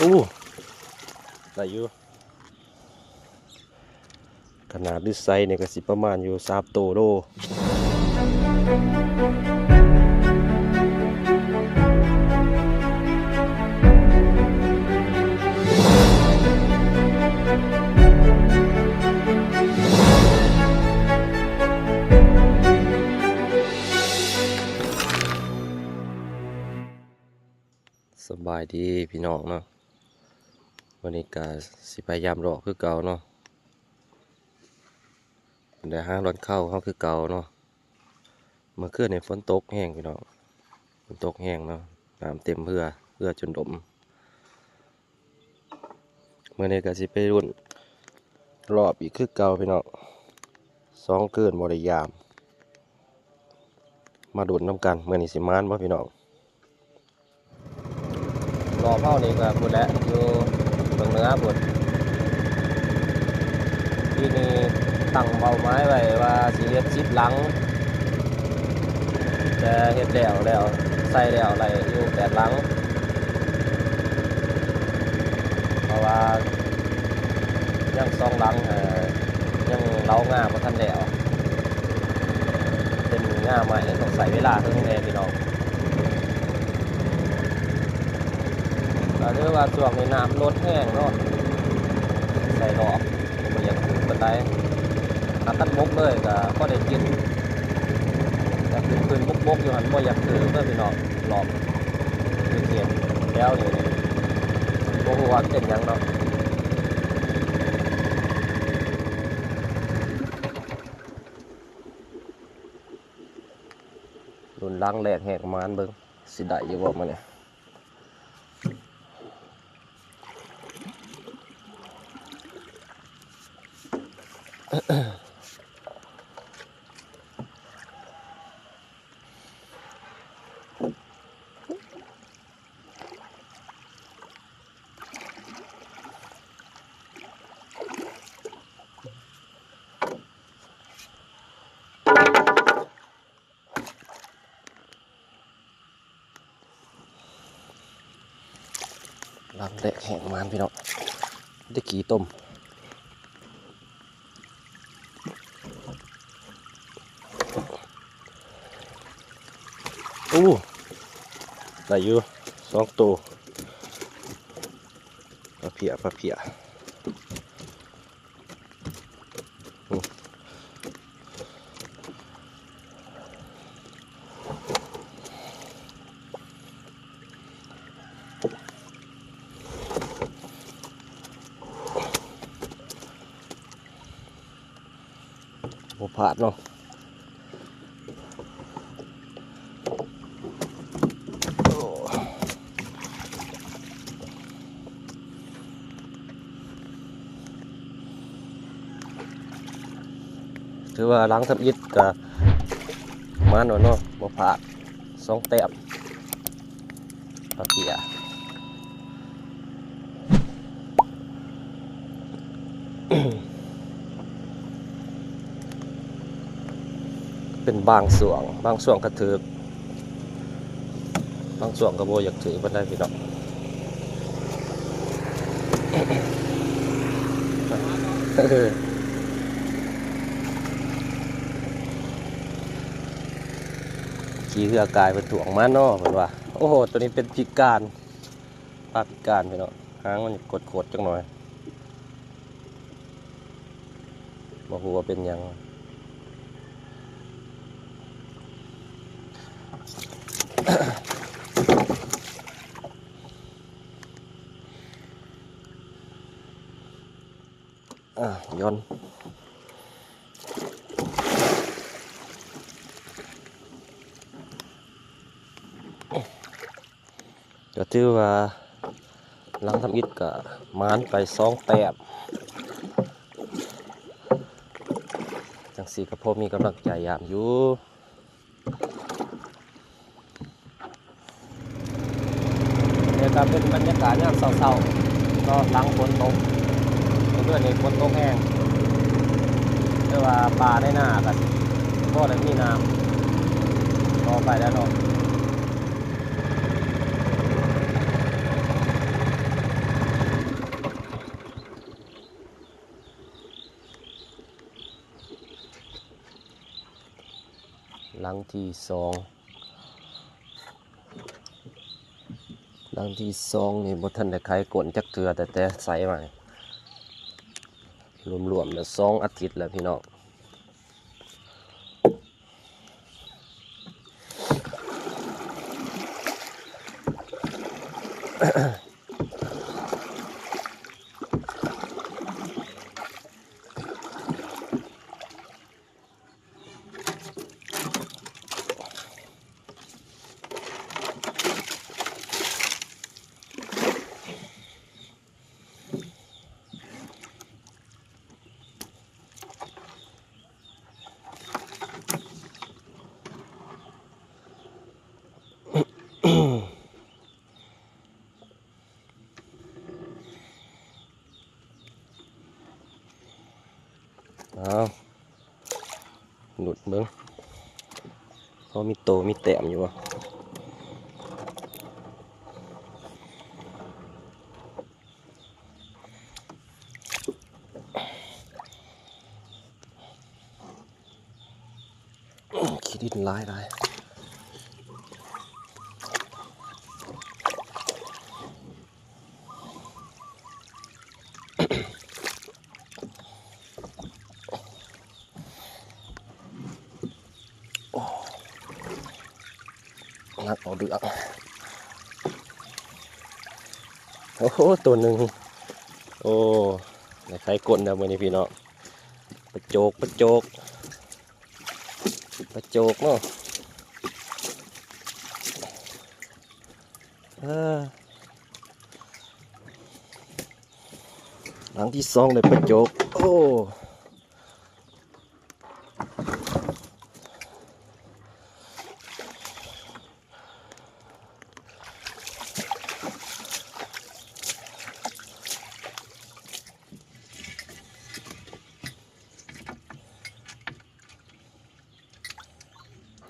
ໂອ້ ໄດ້ຢູ່. ຂະໜາດລຶດໄຊນີ້ກໍຊິປະມານຢູ່ສາມໂຕໂລ. ສະບາຍດີພີ່ນ້ອງເນາະ, ມື້ນີ້ກະຊິພະຍາຍາມເລາະຄືເກົ່າເນາະ, ໄດ້ຫາລອດເຂົ້າເຮົາຄືເກົ່າເນາະ. ເມື່ອຄືນນີ້ຝົນຕົກແຮງພີ່ນ້ອງ, ຝົນຕົກແຮງເນາະ, ນ້ຳເຕັມເຮືອ, ເຮືອຈົນຫຼົ່ມ. ມື້ນີ້ກໍຊິໄປລຸ້ນລອບອີກຄືເກົ່າພີ່ນ້ອງ, ສອງຄືນບໍ່ໄດ້ຍາມ, ມາລຸ້ນນຳກັນ ມື້ນີ້ຊິໝານບໍ່ພີ່ນ້ອງ. ລອບເຮົານີ້ກໍພຸ້ນແຫຼະ ຢູ່ເບື້ອງເໜືອພຸ້ນ. ປີນີ້ຕັ້ງເປົ້າໝາຍໄວ້ວ່າຊິເຮັດສິບຫຼັງ, ແຕ່ເຮັດແລ້ວ ແລ້ວ ໃສ່ແລ້ວໄດ້ຢູ່ແປດຫຼັງ, ເພາະວ່າຍັງສອງຫຼັງ ເອີ ຍັງເຫຼົາງາບໍ່ທັນແລ້ວ, ເປັນງາໃໝ່ ຕ້ອງໃຊ້ເວລາເຖິງແດ່ພີ່ນ້ອງ. ກໍຖືວ່າຊ່ວງນີ້ນ້ຳລົດແຮງເນາະ, ໃສ່ດອກບໍ່ຢາກຖືກປານໃດ, ຖ້າຄັນບົກເລີຍກໍພໍໄດ້ກິນ, ແຕ່ຂຶ້ນໆບົກໆຢູ່ຫັ້ນບໍ່ຢາກຖືກເດີພີ່ນ້ອງ. ລອບຢູ່ເຂດແຖວນີ້ ບໍ່ຮູ້ວ່າເປັນຫຍັງເນາະ. ລຸ້ນຫຼັງແລກແຮກໝານເບິ່ງ ຊິໄດ້ຢູ່ບໍ່ມື້ນີ້. ຫຼັງແລກແຮກໝານພີ່ນ້ອງ, ໄດ້ຂີ້ຕົມ. ໂອ້ ໄດ້ຢູ່ສອງໂຕ, ປາເພຍ ປາເພຍ. ບໍ່ພາດເນາະ. ຖືວ່າຫຼັງທຳອິດກະໝານແລ້ວເນາະ, ບໍ່ພາດ ສອງແຕ້ມ. ປາເພຍ ເປັນບາງຊ່ວງ, ບາງຊ່ວງກໍຖືກ, ບາງຊ່ວງກໍບໍ່ຢາກຖືກປານໃດພີ່ນ້ອງ. ຂີ່ເຮືອກາຍເພິ່ນຖ່ວງມາເນາະ ເພິ່ນວ່າ. ໂອ້ໂຫ ໂຕນີ້ເປັນພິການ, ປາພິການພີ່ນ້ອງ, ຫາງມັນໂຄດໆຈັກໜ່ອຍ, ບໍ່ຮູ້ວ່າເປັນຫຍັງ. ອ່າ ຢ່ອນ. ກໍຖືວ່າຫຼັງທຳອິດກໍໝານໄປສອງແຕ້ມ, ຈັ່ງຊີ້ກໍພໍມີກຳລັງໃຈຍາມຢູ່. ນີ້ກໍເປັນບັນຍາກາດຍາມເຊົ້າໆເນາະ, ຫຼັງຝົນຕົກ, ເມື່ອຄືນນີ້ຝົນຕົກແຮງ, ແຕ່ວ່າປ່າໃນນາກໍບໍ່ໄດ້ມີນ້ຳຕໍ່ໄປແລ້ວເນາະ. ເ ຫຼັງທີສອງ ຫຼັງທີສອງນີ້ບໍ່ທັນໄດ້ໄຂກົ້ນຈັກເທື່ອ ແຕ່ ແຕ່ໃສ່ມານີ້ ລວມໆແລ້ວສອງອາທິດແລ້ວພີ່ນ້ອງ. ເອົາ ຫຼຸດເບິ່ງ ພໍມີໂຕມີແຕ້ມຢູ່ບໍ່? ຂີ້ດິນຫຼາຍໆ. ນັກເອົາເລື່ອງ. ໂອ້ໂຫ ໂຕໜຶ່ງ. ໂອ້ ໄດ້ໄຂກົ້ນແລ້ວມື້ນີ້ພີ່ນ້ອງ. ປາໂຈກ ປາໂຈກ ປາໂຈກເນາະ. ເອີ ຫຼັງທີສອງໄດ້ປາໂຈກ. ໂອ້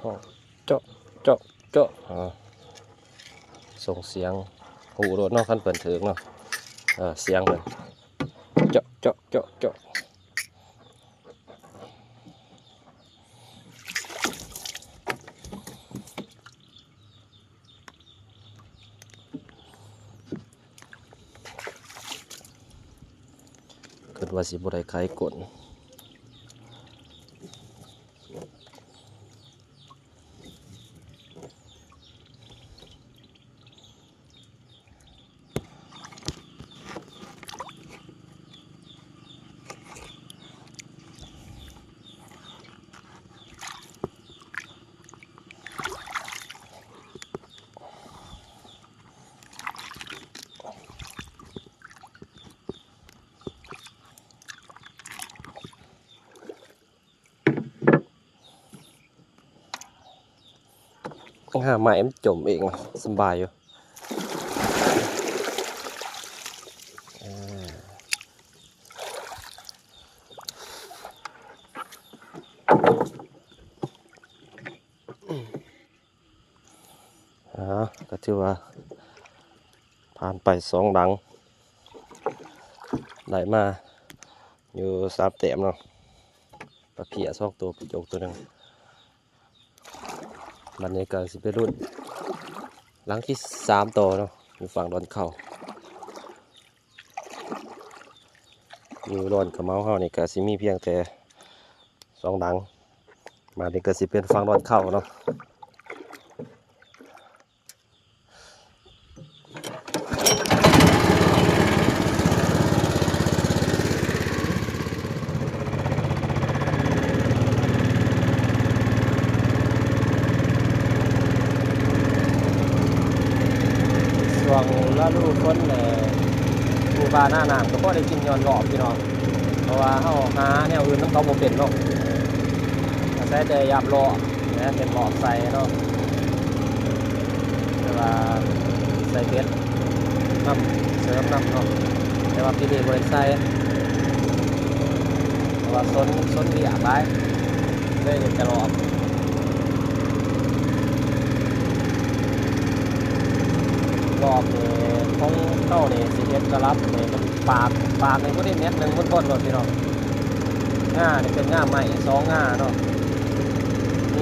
ຮ້ອງເຈາະ ເຈາະ ເຈາະ. ອາ ສົ່ງສຽງ ຮູ້ໂລດເນາະ ຄັນເພິ່ນຖືກເນາະ. ເອີ ສຽງເພິ່ນ ເຈາະ ເຈາະ ເຈາະ ເຈາະ. ຄິດວ່າຊິບໍ່ໄດ້ໄຂກົ້ນ. ຫາໄມ້ມັນຈົມເອງ ສະບາຍຢູ່. ອາ ກໍຖືວ່າຜ່ານໄປສອງຫຼັງ ໄດ້ມາຢູ່ສາມແຕ້ມເນາະ. ປາເພຍສອງໂຕ ປາໂຈກໂຕໜຶ່ງ. ບັດນີ້ກໍຊິໄປລຸ້ນຫຼັງທີສາມຕໍ່ເນາະ ຢູ່ຝັ່ງດອນເຂົ້າ. ຢູ່ດອນຂະເໝົາເຮົານີ້ກໍຊິມີພຽງແຕ່ສອງຫຼັງ. ບາດນີ້ກໍຊິເປັນຝັ່ງດອນເຂົ້າເນາະ. ຊ່ວງລະດູຝົນແຫຼະ ປູປາໜ້ານ້ຳກໍພໍໄດ້ກິນຍ້ອນລອບພີ່ນ້ອງ ເພາະວ່າເຮົາຫາແນວອື່ນນຳເຂົາບໍ່ເປັນເນາະ ອາໄສແຕ່ຢາມລອບແຫຼະ ເຮັດລອບໃສ່ເນາະ ແຕ່ວ່າໃສ່ເບັດນຳ ເສີມນຳເນາະ ແຕ່ວ່າປີນີ້ບໍ່ໄດ້ໃສ່ ເພາະວ່າຊົນ ຊົນວຽກຫຼາຍ ເລີຍເຮັດແຕ່ລອບ. ລອບນີ້ຂອງເຮົານີ້ຊິເຮັດກະລັບນີ້ ປາກ ປາກນີ້ບໍ່ໄດ້ແມັດໜຶ່ງພຸ້ນໆໂລດພີ່ນ້ອງ. ງ່ານີ້ເປັນງ່າໄມ້ສອງງ່າເນາະ ມີ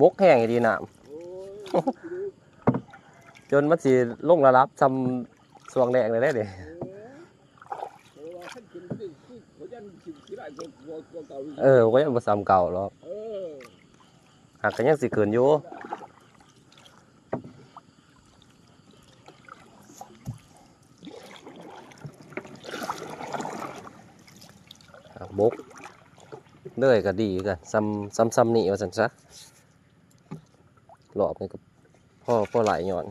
ບົກແຮງອີ່ຫຼີນ້ຳ ຈົນມັນຊິລົງລະດັບຊ່ຳຊ່ວງແລ້ງແລ້ວເດ້ນີ້. ເອີ ກໍຍັງບໍ່ຊ່ຳເກົ່າດອກ ຫາກກໍຍັງຊິຂຶ້ນຢູ່. ບົກເລີຍກໍດີຄືກັນ ຊ່ຳ ຊ່ຳ ຊ່ຳນີ້ວ່າຊັ້ນຊະ. ລອບນີ້ກໍພໍ ພໍໄຫຼຍ້ອນ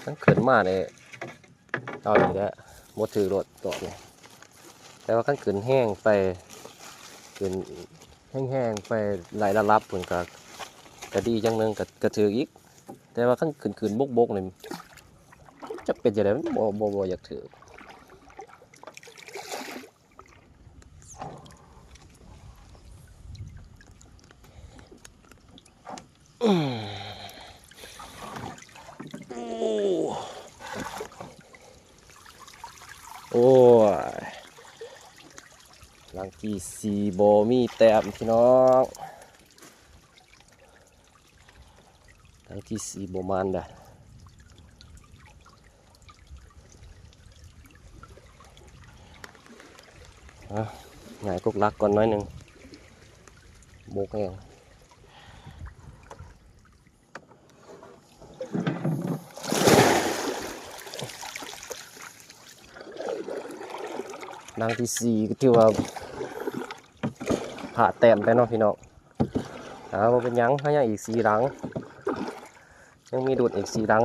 ຄັນຂຶ້ນມານີ້ ເອົາອີກແລ້ວ ບໍ່ຖືກໂລດລອບນີ້. ແຕ່ວ່າຄັນຂຶ້ນແຮງໄປ ຂຶ້ນແຮງໆໄປ ໄລ່ລະດັບພຸ້ນ ກໍ ກໍດີຢ່າງໜຶ່ງ ກໍ ກໍຖືກອີກ. ແຕ່ວ່າຄັນຂຶ້ນໆບົກໆນີ້ ຈັກເປັນຈັ່ງໃດ ມັນບໍ່ ບໍ່ ບໍ່ຢາກຖືກ. ໂອ້ຍ ຫຼັງທີສີ່ບໍ່ມີແຕ້ມພີ່ນ້ອງ. ຫຼັງທີສີ່ບໍ່ໝານດາ. ອ່ະ ຫງາຍກົກຫຼັກກ່ອນໜ້ອຍໜຶ່ງ ບົກແຮງ. ຫຼັງທີສີ່ກໍຖືວ່າພາດແຕ້ມໄປເນາະພີ່ນ້ອງ. ອ່າ ບໍ່ເປັນຫຍັງ ເຮົາຍັງອີກສີ່ຫຼັງ ຍັງມີລຸ້ນອີກສີ່ຫຼັງ.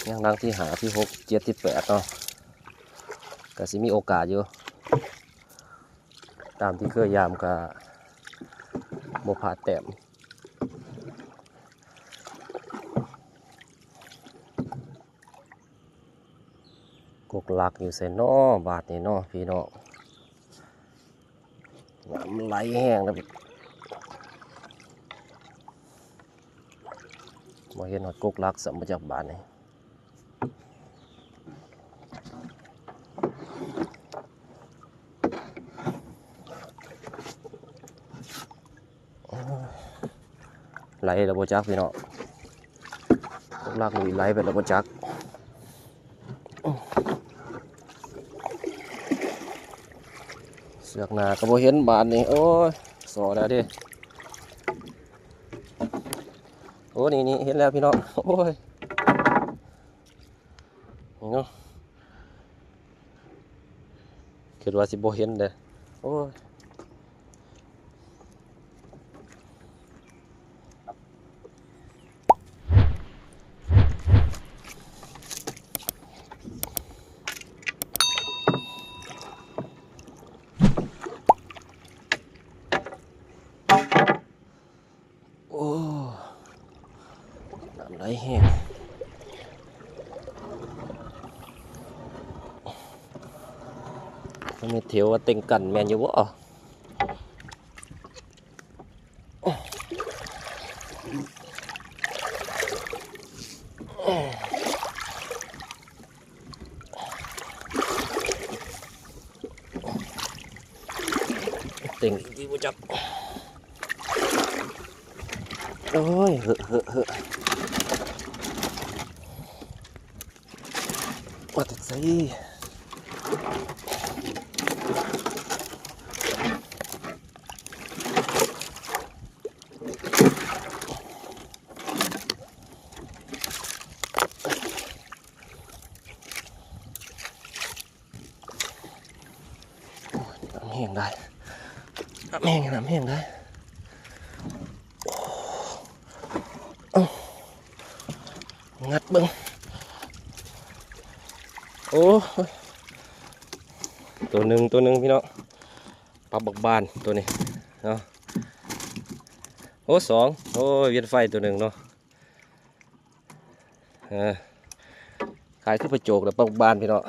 ຍັງຫຼັງທີຫ້າ ທີຫົກ ທີເຈັດ ທີແປດເນາະ ກໍຊິມີໂອກາດຢູ່. ຕາມທີ່ເຄີຍຢາມກໍບໍ່ພາດແຕ້ມ. ກົກຫຼັກຢູ່ໃສນໍ ບາດນີ້ນໍພີ່ນ້ອງ. ນ້ຳໄຫຼແຮງແລ້ວ ບໍ່ເຫັນຮອດກົກຫຼັກຊ້ຳ ບໍ່ຈັກບາດນີ້. ໄຫຼແລ້ວບໍ່ຈັກພີ່ນ້ອງ ກົກຫຼັກນີ້ໄຫຼໄປແລ້ວບໍ່ຈັກ. ເຊືອກໜ້າກໍບໍ່ເຫັນບາດນີ້ ໂອ້ຍ ສໍ້ແລ້ວເດ້. ໂອ້ ນີ້ໆ ເຫັນແລ້ວພີ່ນ້ອງ ໂອ້ຍ ນີ້ເນາະ ຄິດວ່າຊິບໍ່ເຫັນເດ້ ໂອ້ຍ. ໂອ້ ນ້ຳໄຫຼແຮງ ແມ່ນແຖວວ່າເຕັງກັນແມ່ນຢູ່ບໍ່? ເຕັງອີກບໍ່ຈັກ ໂອ້ຍ ເຮີ້ ເຮີ້ ເຮີ້ ມາແຕ່ໃສ? ໂອ້ຍ ນ້ຳແຮງໄດ໋ ນ້ຳແຮງ ນ້ຳແຮງໄດ໋ ໂອ້ ເອົ້າ ງັດເບິ່ງ ໂອ້ຍ ໂຕໜຶ່ງ ໂຕໜຶ່ງພີ່ນ້ອງ ປາບັກບານໂຕນີ້ເນາະ ໂອ້ ສອງ ໂອ້ຍ ວຽນໄຟໂຕໜຶ່ງເນາະ. ເອີ ຄ້າຍຄືປາໂຈກແຫຼະ ປາບັກບານພີ່ນ້ອງ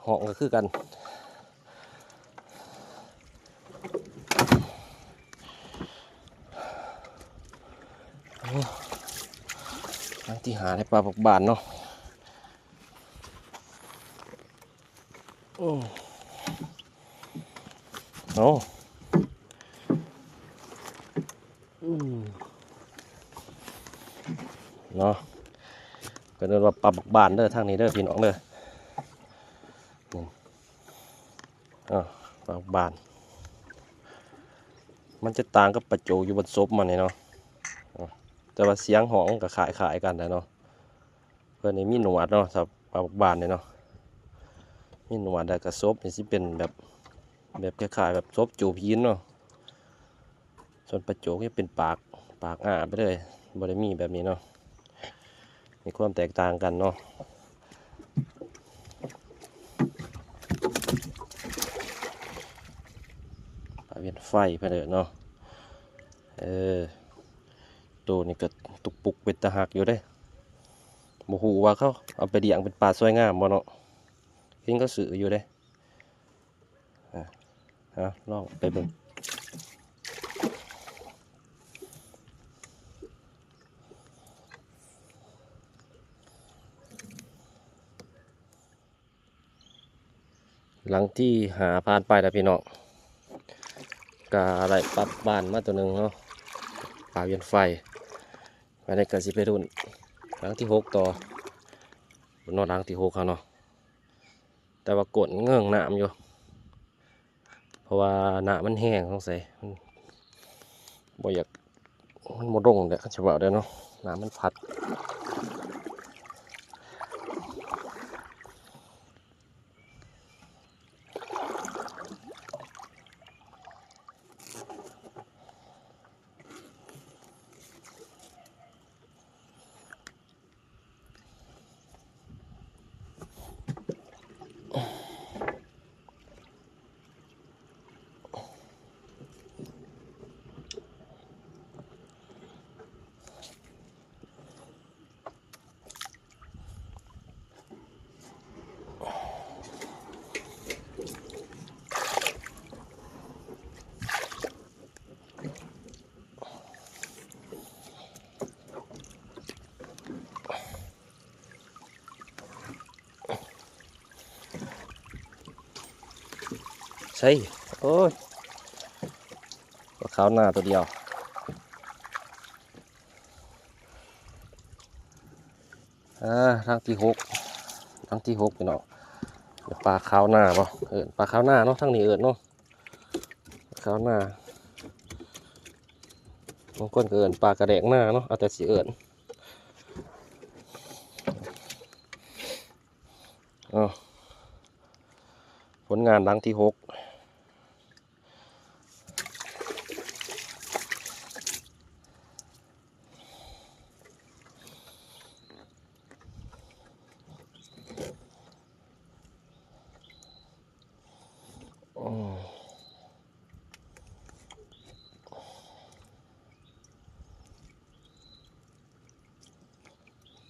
ຮ້ອງກໍຄືກັນ ໂອ້ ຄັ້ງທີຫ້າໃນປາບັກບານເນາະ ໂອ້. ເອົາ ເນາະ ເພິ່ນເອີ້ນວ່າປາບັກບານເດີ ທາງນີ້ເດີພີ່ນ້ອງເດີ ນີ້ ເອີ ປາບັກບານ ມັນຈະຕ່າງກັບປາໂຈກຢູ່ບົນສົບມັນນີ້ເນາະ ເອີ ແຕ່ວ່າສຽງຮ້ອງມັນກໍຄ້າຍໆກັນແຫຼະເນາະ. ເພິ່ນນີ້ມີໜວດເນາະ ສຳລັບປາບັກບານນີ້ເນາະ ມີໜວດ ແລ້ວກໍສົບນີ້ຊິເປັນແບບ ແບບຄ້າຍໆແບບສົບຈູບຫີນເນາະ ສ່ວນປາໂຈກນີ້ເປັນປາກ ປາກອ້າໄປເລີຍ ບໍ່ໄດ້ມີແບບນີ້ເນາະ ມີຄວາມແຕກຕ່າງກັນເນາະ ປາວຽນໄຟເພິ່ນເອີ້ນເນາະ ເອີ. ໂຕນີ້ກໍຕຸກປຸກເປັນຕາຮັກຢູ່ເດ້ ບໍ່ຮູ້ວ່າເຂົາເອົາໄປລ້ຽງເປັນປາສວຍງາມບໍ່ເນາະ ເຫັນເຂົາຊື້ຢູ່ເດ້ ອາ ເອົາລອງໄປເບິ່ງ. ຫຼັງທີຫ້າຜ່ານໄປແລ້ວພີ່ນ້ອງ ກະໄດ້ປັບບ້ານມາໂຕໜຶ່ງເນາະ ປາວຽນໄຟ ບາດນີ້ກະຊິໄປລຸ້ນຫຼັງທີຫົກຕໍ່ເນາະ ຫຼັງທີຫົກເຮົາເນາະ ແຕ່ວ່າກົ້ນເງີ້ງນ້ຳຢູ່ ເພາະວ່ານ້ຳມັນແຮງ ສົງໄສມັນບໍ່ຢາກ ມັນບໍ່ລົງແຫຼະ ຄັນຊິເວົ້າໄດ້ເນາະ ນ້ຳມັນພັດ. ໃສ່ ໂອ້ຍ ປາຂາວນາໂຕດຽວ. ອ່າ ຫຼັງທີຫົກ ຫຼັງທີຫົກ ພີ່ນ້ອງ ປາຂາວນາບໍ່ ເອີ້ນປາຂາວນາເນາະ ທາງນີ້ເອີ້ນເນາະ ຂາວນາ ບາງຄົນກໍເອີ້ນປາກະແດກນາເນາະ ແລ້ວແຕ່ຊິເອີ້ນ. ເອົາ ຜົນງານຫຼັງທີຫົກ.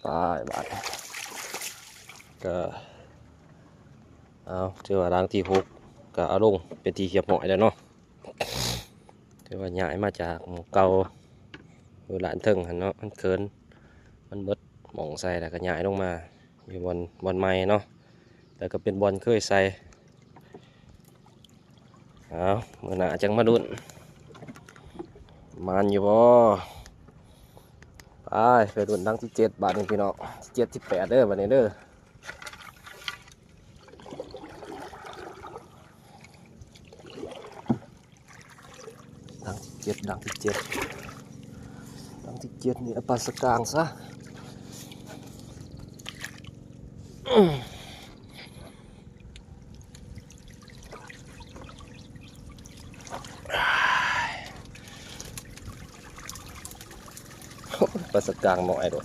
ໄປບາດນີ້ ກໍ ເອົາ ຖືວ່າຫຼັງທີຫົກ ກໍເອົາລົງເປັນທີ່ຮຽບຮ້ອຍແລ້ວເນາະ. ຖືວ່າຍ້າຍມາຈາກໝ່ອງເກົ່າ ຢູ່ລານເທິງຫັ້ນເນາະ ມັນເຂີນ ມັນເບິດໝ່ອງໃສ່ ແລ້ວກໍຍ້າຍລົງມາຢູ່ບ່ອນ ບ່ອນໃໝ່ເນາະ ແລ້ວກໍເປັນບ່ອນເຄີຍໃສ່. ເອົາ ມື້ໜ້າຈັ່ງມາລຸ້ນ ໝານຢູ່ບໍ່? ໄປ ໄປລຸ້ນຫຼັງທີເຈັດບາດນີ້ພີ່ນ້ອງ ທີເຈັດ ທີແປດເດີ ບາດນີ້ເດີ. ຫຼັງທີເຈັດ ຫຼັງທີເຈັດ ຫຼັງທີເຈັດນີ້ ເອົາປາສະກາງຊະ. ໂອ້ຍ ປາສະກາງນ້ອຍໂດດ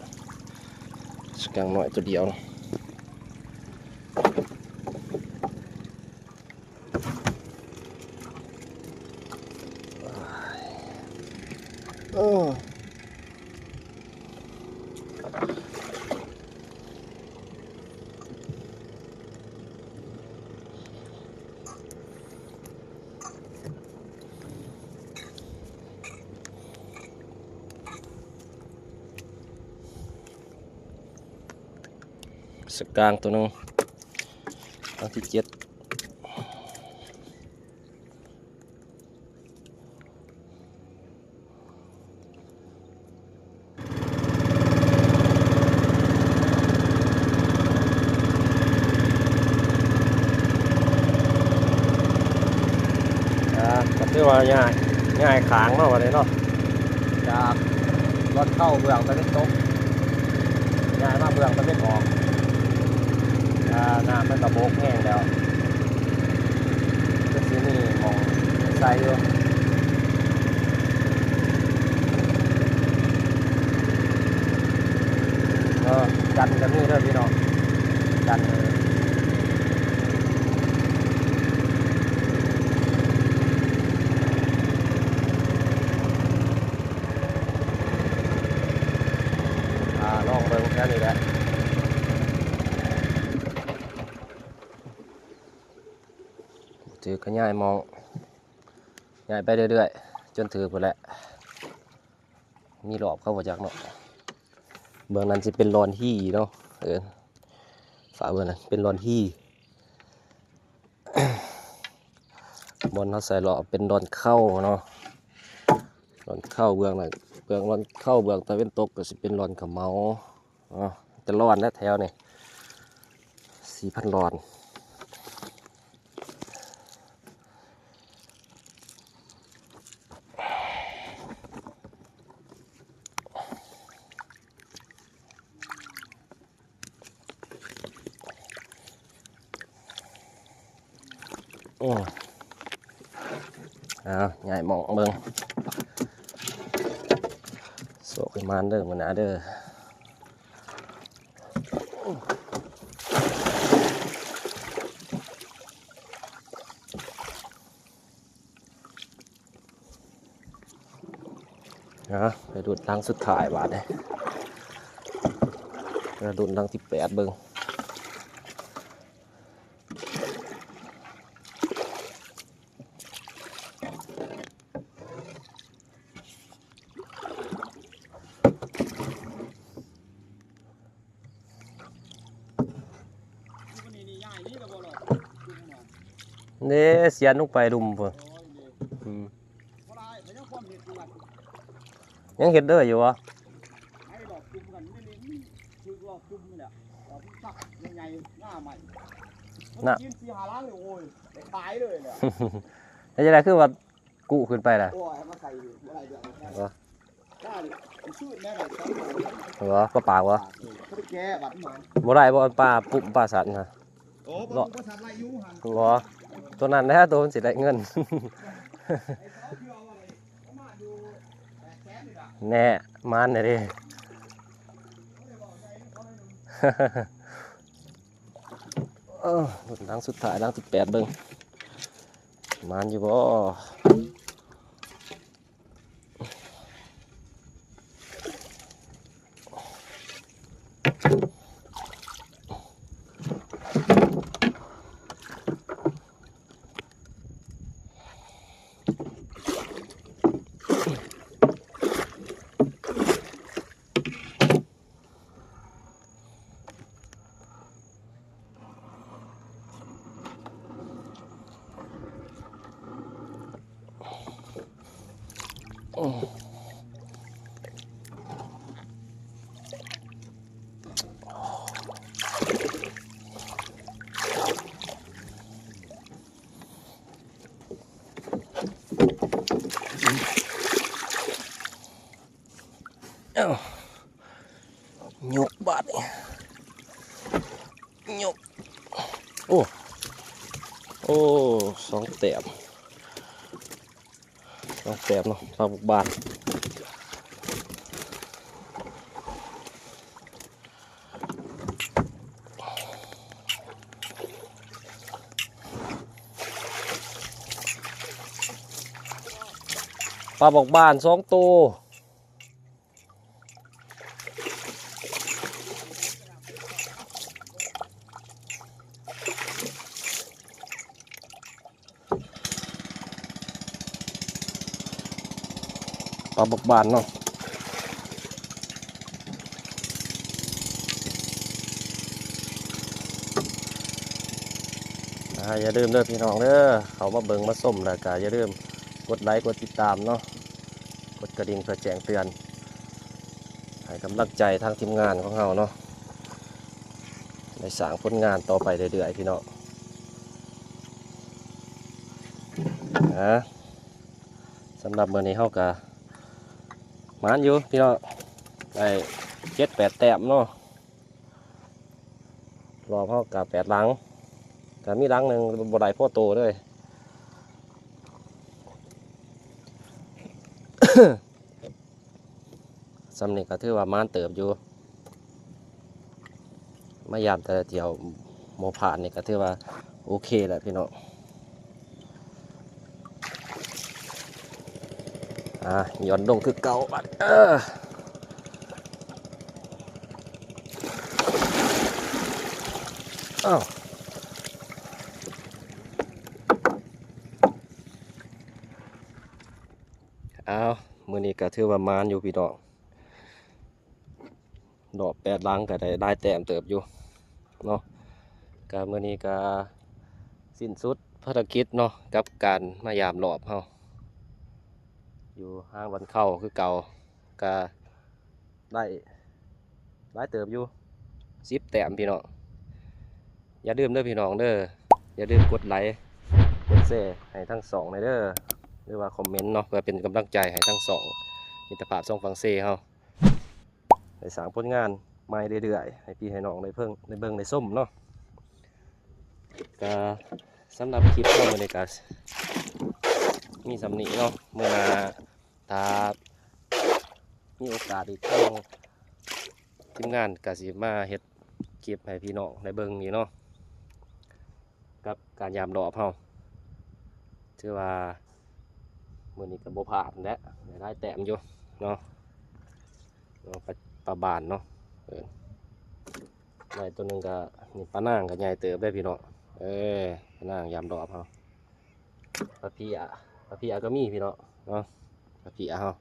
ສະກາງນ້ອຍໂຕດຽວ. ເອີ ສະກາງໂຕໜຶ່ງ ຫຼັງທີເຈັດ. ກໍຖືວ່າຍ້າຍ ຍ້າຍຂ້າງເນາະ ບັດນີ້ເນາະ ຈາກບ່ອນເຂົ້າເບື້ອງຕາເວັນຕົກ ຍ້າຍມາເບື້ອງຕາເວັນອອກ. ອ່າ ນ້ຳມັນກໍບົກແຮງແລ້ວ ກໍຊິມີໝ່ອງໃສ່ຢູ່. ເນາະ ຈັນກໍມີເດີພີ່ນ້ອງ ຈັນ ອ່າ ລອງເບິ່ງແຖວນີ້ແຫຼະ ຖືກຂະຫຍາຍໝ່ອງ ຍ້າຍໄປເລື້ອຍໆ ຈົນຖືກພຸ້ນແຫຼະ. ມີລອບເຂົາບໍ່ຈັກເນາະ. ເບື້ອງນັ້ນຊິເປັນລອນຮີເນາະ ເອີ ຝາເບື້ອງນັ້ນເປັນລອນຮີ ບ່ອນເຮົາໃສ່ລອບເປັນລອນເຂົ້າເນາະ ລອນເຂົ້າເບື້ອງນັ້ນ ເບື້ອງລອນເຂົ້າເບື້ອງຕາເວັນຕົກກໍຊິເປັນລອນຂະເໝົາ. ອໍ ຈະລອນແຫຼະແຖວນີ້ ສີ່ພັນລອນ. ໂອ້ ເອົາ ຍ້າຍໝ່ອງເບິ່ງ ໂຊກໃຫ້ໝານເດີມື້ໜ້າເດີ. ເອົາ ໄປລຸ້ນຫຼັງສຸດທ້າຍບາດນີ້ ໄປລຸ້ນຫຼັງທີແປດເບິ່ງ. ເດ້ ສຽນລົງໄປລຸ່ມພຸ້ນ. ອືມ ຍັງເຮັດເດີຢູ່ບໍ່? ໄອ້ລອບຈຸ່ມກັນນີ້ ຖືກລອບຈຸ່ມນີ້ແຫຼະ ລອບຈັບໃຫຍ່ໆ ງາໃໝ່ ນະ ກິນສີ່ຫ້າຫຼັງເລີຍ ໂອ້ຍ ໄດ້ຂາຍເລີຍແຫຼະ. ເຮັດຈັ່ງໃດຄືວ່າ ກຸຂຶ້ນໄປລະ ໂອ້ຍ ມາໃສ່ຢູ່ ບໍ່ໄດ້ເລື່ອງ ບໍ່ ປາປາກບໍ່? ເອີ ບໍ່ໄດ້ບໍ່ ປາປຸ້ມປາສັດນະ. ໂອ້ ປາປຸ້ມປາສັດໄລ່ຢູ່ຫັ້ນ ບໍ່ ຕົວນັ້ນແຫຼະ ຕົວມັນຊິໄດ້ເງິນ ແນ່ ມານແນ່ເດ້. ເອີ ລຸ້ນຫຼັງສຸດທ້າຍ ຫຼັງທີແປດເບິ່ງ ໝານຢູ່ບໍ່? ເອົ້າ ຍົກບາດນີ້ ຍົກ ໂອ້ ໂອ້ ສອງແຕ້ມ ສອງແຕ້ມເນາະ ປາບາກບານ. ປາບາກບານສອງໂຕ. ປາບາກບານເນາະ. ອ່າ ຢ່າລືມເດີພີ່ນ້ອງເດີ ເຂົ້າມາເບິ່ງມາຊົມ ແລ້ວກະຢ່າລືມກົດໄລກົດຕິດຕາມເນາະ ກົດກະດິ່ງເພື່ອແຈ້ງເຕືອນ ໃຫ້ກຳລັງໃຈທາງທີມງານຂອງເຮົາເນາະ ໄດ້ສ້າງຜົນງານຕໍ່ໄປເລື້ອຍໆ ພີ່ນ້ອງ. ອ່າ ສຳລັບມື້ນີ້ເຮົາກະໝານຢູ່ພີ່ນ້ອງ ໄດ້ເຈັດແປດແຕ້ມເນາະ. ລອບເຮົາກະແປດຫຼັງ ກະມີຫຼັງໜຶ່ງບໍ່ໄດ້ພໍໂຕເລີຍ. ສ່ຳນີ້ກະຖືວ່າໝານເຕີບຢູ່ ມາຢາມແຕ່ລະທ່ຽວບໍ່ພາດນີ້ກະຖືວ່າໂອເຄແລ້ວພີ່ນ້ອງ. ອ່າ ຢ່ອນລົງຄືເກົ່າບາດ ເອີ ອ້າວ ອ້າວ ມື້ນີ້ກະຖືວ່າໝານຢູ່ພີ່ນ້ອງ. ລອບແປດຫຼັງກະໄດ້ຫຼາຍແຕ້ມເຕີບຢູ່ເນາະ. ກະມື້ນີ້ກະສິ້ນສຸດພາລະກິດເນາະ ກັບການມາຢາມລອບເຮົາ ຢູ່ຫາງວັນເຂົ້າຄືເກົ່າ ກະໄດ້ຫຼາຍເຕີບຢູ່ ສິບແຕ້ມພີ່ນ້ອງ. ຢ່າລືມເດີພີ່ນ້ອງເດີ ຢ່າລືມກົດໄລ ກົດແຊໃຫ້ທັງຊ່ອງແດ່ເດີ ຫຼືວ່າຄອມເມັນເນາະ ເພື່ອເປັນກຳລັງໃຈໃຫ້ທັງຊ່ອງມິດຕະພາບສອງຝັ່ງເຊເຮົາ ໄດ້ສ້າງຜົນງານໃໝ່ເລື້ອຍໆ ໃຫ້ພີ່ໃຫ້ນ້ອງໄດ້ເບິ່ງ ໄດ້ເບິ່ງໄດ້ຊົມເນາະ. ກະສຳລັບຄລິບເຮົາມື້ນີ້ກະມີສ່ຳນີ້ເນາະ. ມື້ໜ້າຖ້າມີໂອກາດອີກ ທາງທີມງານກະຊິມາເຮັດຄລິບໃຫ້ພີ່ນ້ອງໄດ້ເບິ່ງອີກເນາະ. ກັບການຢາມລອບເຮົາ ຖືວ່າມື້ນີ້ກະບໍ່ພາດແຫຼະ ໄດ້ຫຼາຍແຕ້ມຢູ່ເນາະ. ເນາະ ປາ ປາບານເນາະ ເອີ ໄດ້ໂຕໜຶ່ງກະ ນີ້ປານາງກະໃຫຍ່ເຕີບເດ້ພີ່ນ້ອງ. ເອີ ປານາງຢາມລອບເຮົາ ປາເພຍ ປາເພຍກະມີພີ່ນ້ອງເນາະ ປາເພຍເຮົາ.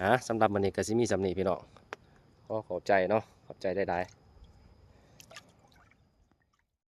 ອ່າ ສຳລັບມື້ນີ້ກະຊິມີສ່ຳນີ້ພີ່ນ້ອງ ຂໍຂອບໃຈເນາະ ຂອບໃຈຫຼາຍໆ.